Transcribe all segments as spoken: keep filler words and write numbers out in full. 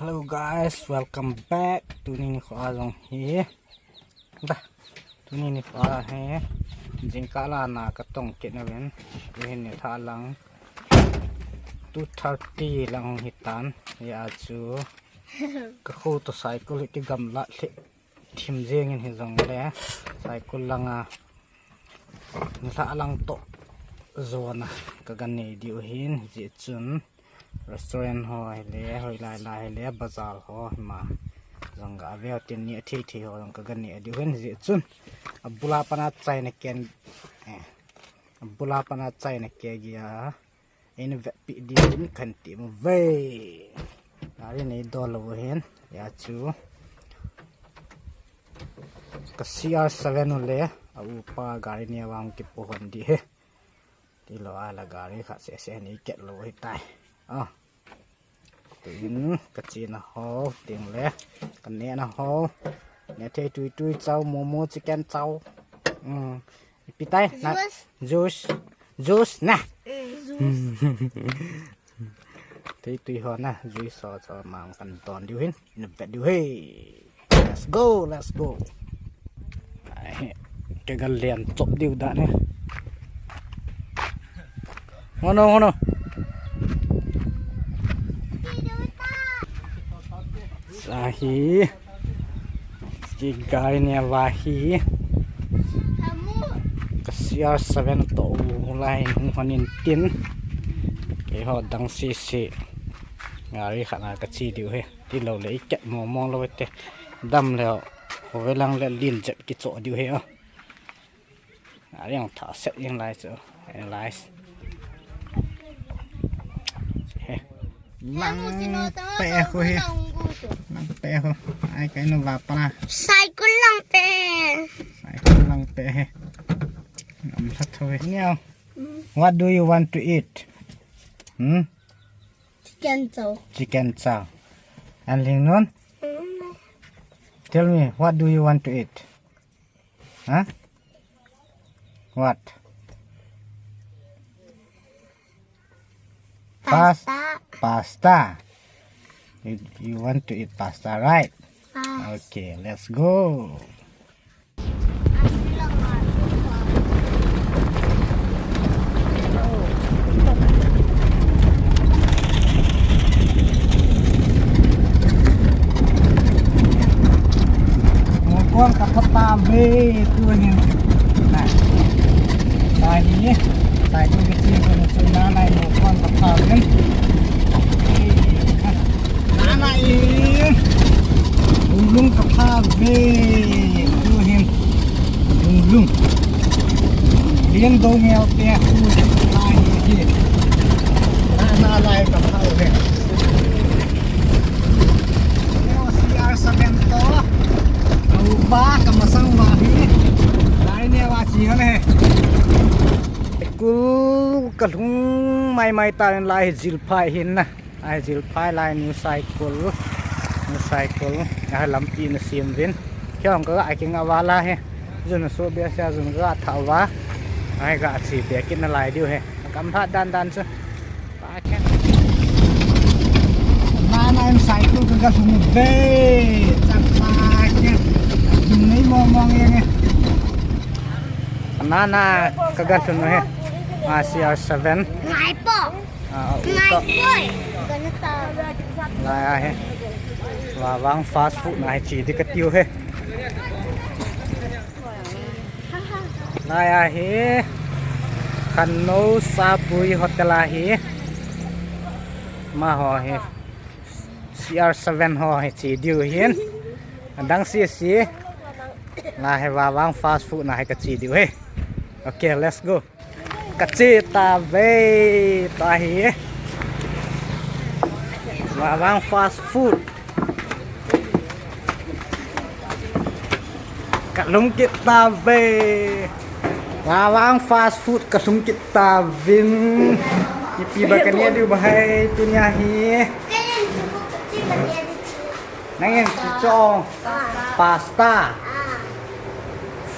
Hello guys, welcome back. Tuni nikho a jong hi. Da. Tuni nikho a hi. Jingkah langa katong kit nauvin. Tuhin nilhah lang two thirty lang hitan. Hijeh chun. Kakho toh cycle hi kigamlat lheh thim jengin hijongle. Cycle langa. Nilhah lang toh. Jona. Kaga nei diu hin. Hijeh chun. Restaurant ho hile, hoilai lai hile, bazar ho hima. Jong ga ve tin ni athei thei ho jong kaga nei diu hin hijeh chun. Abula pana chaina ken, eh, abula pana chaina kei geiya. Eina vetpi diu hin kati mo ve. Gari nei dol lou hin, hijeh chun. Ka C R seven u le, a upa gari nei vang kipohon ding ahi. Tilou a la gari khat sese nei kit lou hitai. Ah. Tuin kachena ho, teng le. Kanehna ho. Neh thei tui tui chow, momo chicken chow. Hmm. Ipi tai na. Juice. Juice. Juice na. Hmm, juice. Thei tui ho na. Juice ho chow ma kan don diu hin. Ina vet diu hi. Let's go, let's go. Ai, kaga len chop diu dan hi. Hono, hono. Sa hi. Chi gari nei va hi. Ka C R seven toh lai hung hon in tin. Keiho dang sese. Gari khat na kache diu hi. Tilou le i kep mong mong lou te. Dam leh. Hove lang le lin jep kicho diu hi o. Ari ang tha set in lai chu. Analyze. He. Lang pe khu hi. Lang pe khu. Ai kai nu va pa na. Cycle lang pe. Cycle lang pe hi. Ngam sa tho hi. Niao. What do you want to eat? Hmm? Chicken chow. Chicken chow. And Lingnon? Mm. Tell me, what do you want to eat? Huh? What? Pas- Pasta. Pasta. You, you want to eat pasta, right? Pas- Okay, let's go. Mokon ka pha tave tuhin. Na. Tahi. Tahi tu kiti ko na so na na mokon ka pha ve. Nana e. Lunglung ka pha ve. Tuhin. Lunglung. Lien do ngel te khu lai hi. Nana lai ka pha ve. C R seven to. Ka upa ka masang va hi. Lai ne va chi ho le. Kul ka lhung mai mai ta lai jil phai hin na. Ai, Jilphai lai New Saikul. New Saikul. Ai, lampi na sem vin. Kei hung ka ga ai king a va la he. Jun so bia sia jun ga tha va. Ai, ga chi bia kin na lai diu he. Kam phat dan dan chu. Pa khen. Na na New Saikul ka ga sung ve. Chak pa khen. Jun nei mong mong yang he. Na na ka ga sung he. A C R seven. Ngai po. Ah, uto. Lai ahi. Vavang fast food na hi chi di ka tiu he. Lai ahi. Khanno Sapui Hotel ahi. Ma ho hi. C R seven ho hi chi diu hin. Adang si si. Lai ahi Vavang fast food na hi ka chi diu he. Okay, let's go. Ka che ta ve ta hi. Vavang fast food. Ka lhung kit ta ve. Vavang fast food ka lhung kit ta vin. Ipi ba ka ne diu ba hai tunia hi. Nangin chi cho pasta.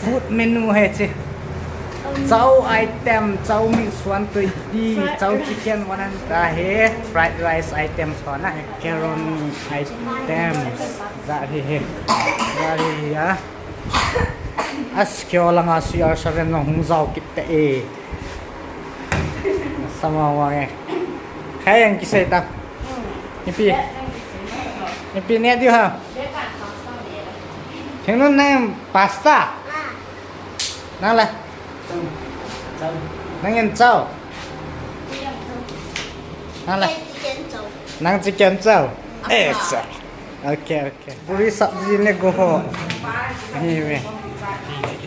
Food menu he chi. Chow item, chow mix one twenty, chow chicken one hundred ahi, fried rice items ho na, macaron items, ja hi hi, ja hi hi a. As kyo langa C R seven long hung jao kit te e. Sama wa nge. Kaya yang kisei ta. Ipi. Ipi ne diu ha. Hingnun nang pasta. Nang la. Nang yang chow. Nang la. Nang chicken chow. Eh, sa. Okay, okay. Puri sabji ne go ho. Hi ve.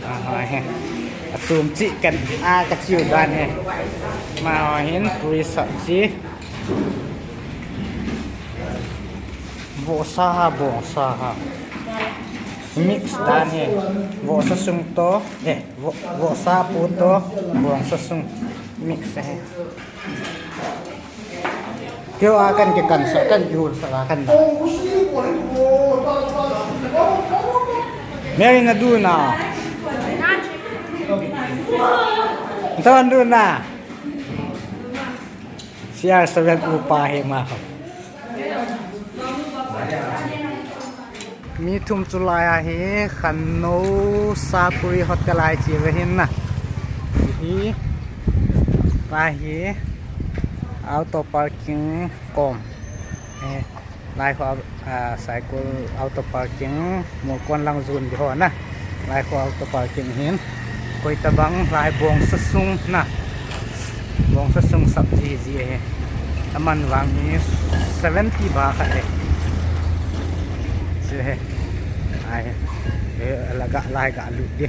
Ah, hi. Asum chi kan a ka chiu dan hi. Ma ho hin puri sabji. Vohsa ha, bongsa ha. Mix dan hi. Vohsa sung to, eh, vo-, vohsa pu to, bongsa sung. Mix hi. Kyo akan ke kan sa, kan kyo sa akan na. Mary na du na. Ito ang du na. C R seven upa hi ma. Mi thum chu lai a hi Khanno Sapuri Hotel a hi chi ve hin na. Hi pa hi auto parking kom. Eh, lai ho, ah, cycle auto parking Molkon lang jun di ho na. Lai ho auto parking hin. Koi tabang lai bongsa sung na. Bongsa sung sabji ji he. Aman vang hi seventy ba khat he. Si he. Ai. Eh, laga lai ga lu di.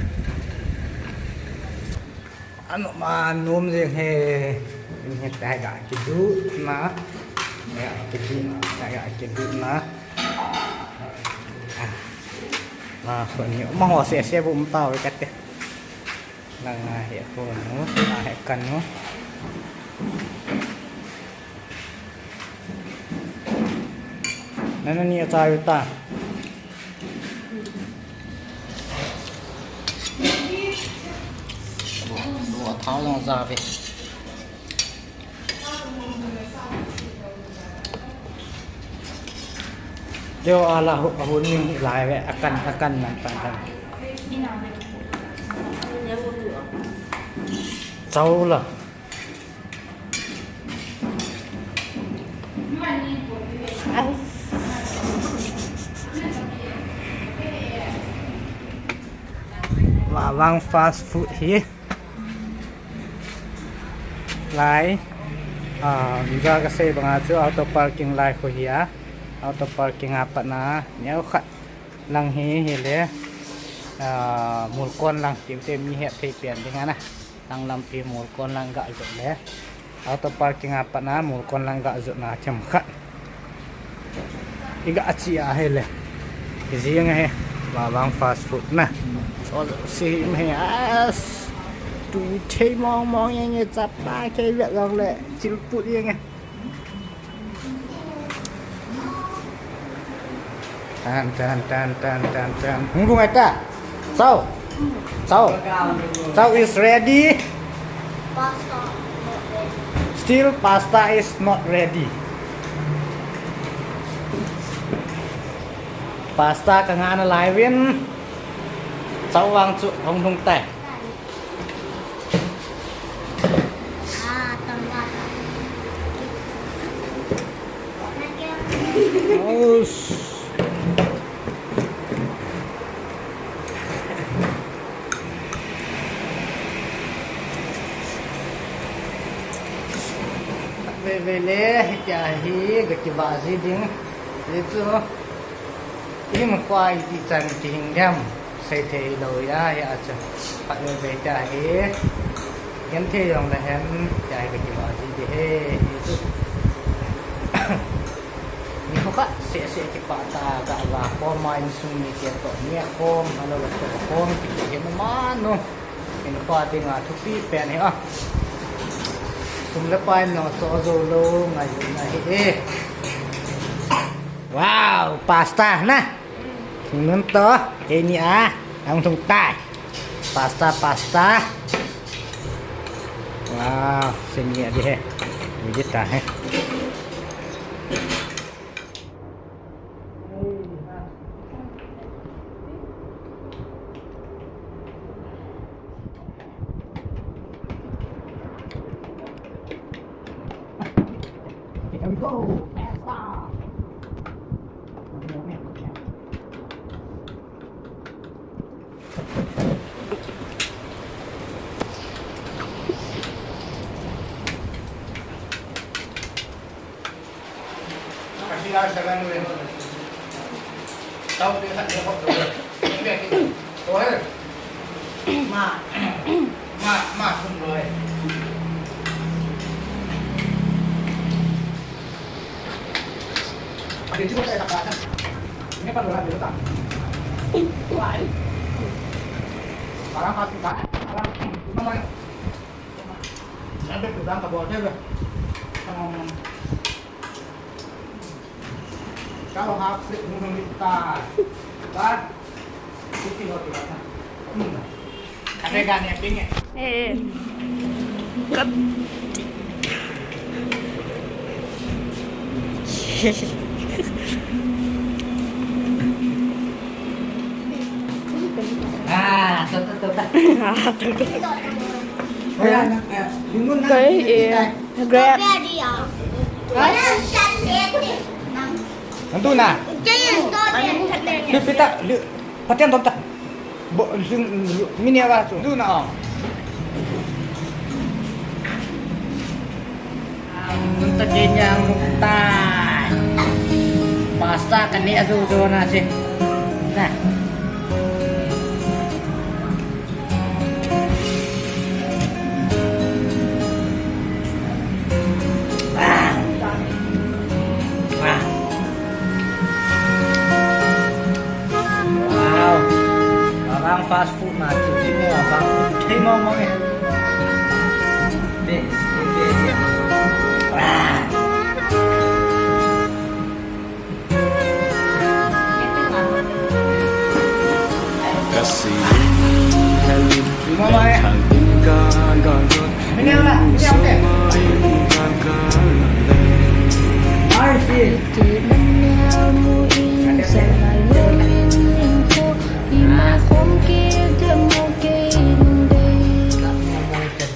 Ano ma nom jeng he. Ni he tai ga kidu na. Ya kidu na. Ya kidu na. Ah. Ma ho ni ma ho se se bu um ta ve kate. Nang na he ho nu, na he kan nu. Nana ni a chai ta. Lo, lo thao long ja ve. Deo ala hu-, hun ning lai ve, akan, akan nan pan tan. Chau la. Wa vang fast food hi. Lai. Ah, ja ka sei banga chu auto parking lai khu hi a. Auto parking a pat na neo khat lang hi hi le. Ah, Molkon lang ti te mi het thei pian ding ana. Lang lampi Molkon lang ga jot le. Auto parking a pat na Molkon lang ga jot na chem khat. I ga chi a he le. I jing he. Wa vang fast food na. Ol si him he as. Tu i thei mong mong yang e chap pa ke ve gong le. Chil put yang e. Tan, tan, tan, tan, tan, tan. Hung lung ai ta. Sao? Sao? Sao is ready? Pasta not ready. Still pasta is not ready. Pasta ka ngah na lai vin. Sao vang chu hung lung tai. Ve, ve le, hitia hi, ga kivah ji ding. Ve chu. Hinkho a iti chan kihing dem, sei thei lou a, hia chu. Phat veve tia hi, genthei jong le hen, tia hi ka kivah ji ding ahi, hi chu. Nikho khat seh seh kipah tah a, ga va khom a insung mite toh, neh khom, ahilou le toh khom, kiti hi na man u. Hinkho a dinga thupi pen ahi a. Sum le pai in jong achoh jou lou, ngailutna ahi e. Wow, pasta na. Hingnun to, keini a, ahung lhung tai. Pasta, pasta. Ah, sini adi he. Ini ta he. Here we go. Eh, eh. Kap. Ah, tu, tu, tu, tu. Ah, tu, tu. Kei, eh, Grab. Nandu na. Lu pita, lu, patian tom ta. Bo, lu, lu, mini apa tu? Nandu na, oh. Ang takin yang mutai. Pasta kani asu su na si. Nah. Ah. Ah. Wow. Abang fast food na, cuci mo, abang. Hey, mo, mo, eh. Deh, deh, deh, deh. Ah.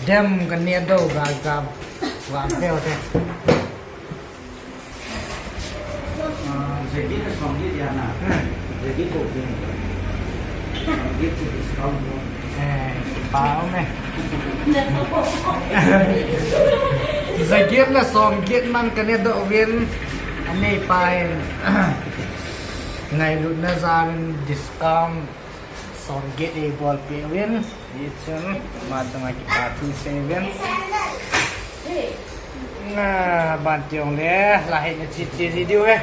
Dem ka ne do ga ga wa pe o te. Ah, jacket le song get ya na. Hmm. Jacket ko ke. Song get chu discount mo. Eh, pao me. Jacket le song get man ka ne do uvin. Anei pa in. Ngailutna jal in discount. Song get eibolpeh uvin, hichun, ama chunga kipa thu seuvin. Na, ban tiong le, la hei na chi chi video e.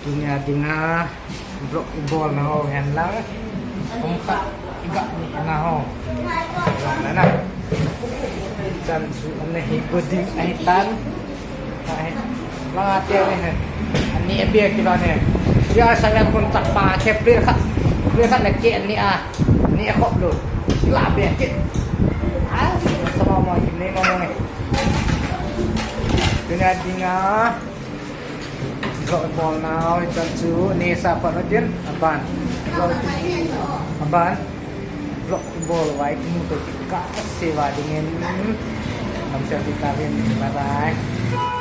Tunia dinga, vlog ibolna ho hen lang. Kum khat iga nihna ho. Lang na na. Chan chu ana hi go ding ahi tan. Ahi. Langa te ahi. Ani abia kila ne. Ya sa ya kon chapa ke plate khat. Plate khat le ke ani a. Ani a khop lo. La bia ke. Ah, sama ma ki ne ma ma ne. Tunia dinga. Vlog ibol nau, hichan chu, nisa pat utin, aban. Vlog, aban. Vlog ibol uva ikimuto kit kase uva dingin. Lamsel kit tauvin, bye bye.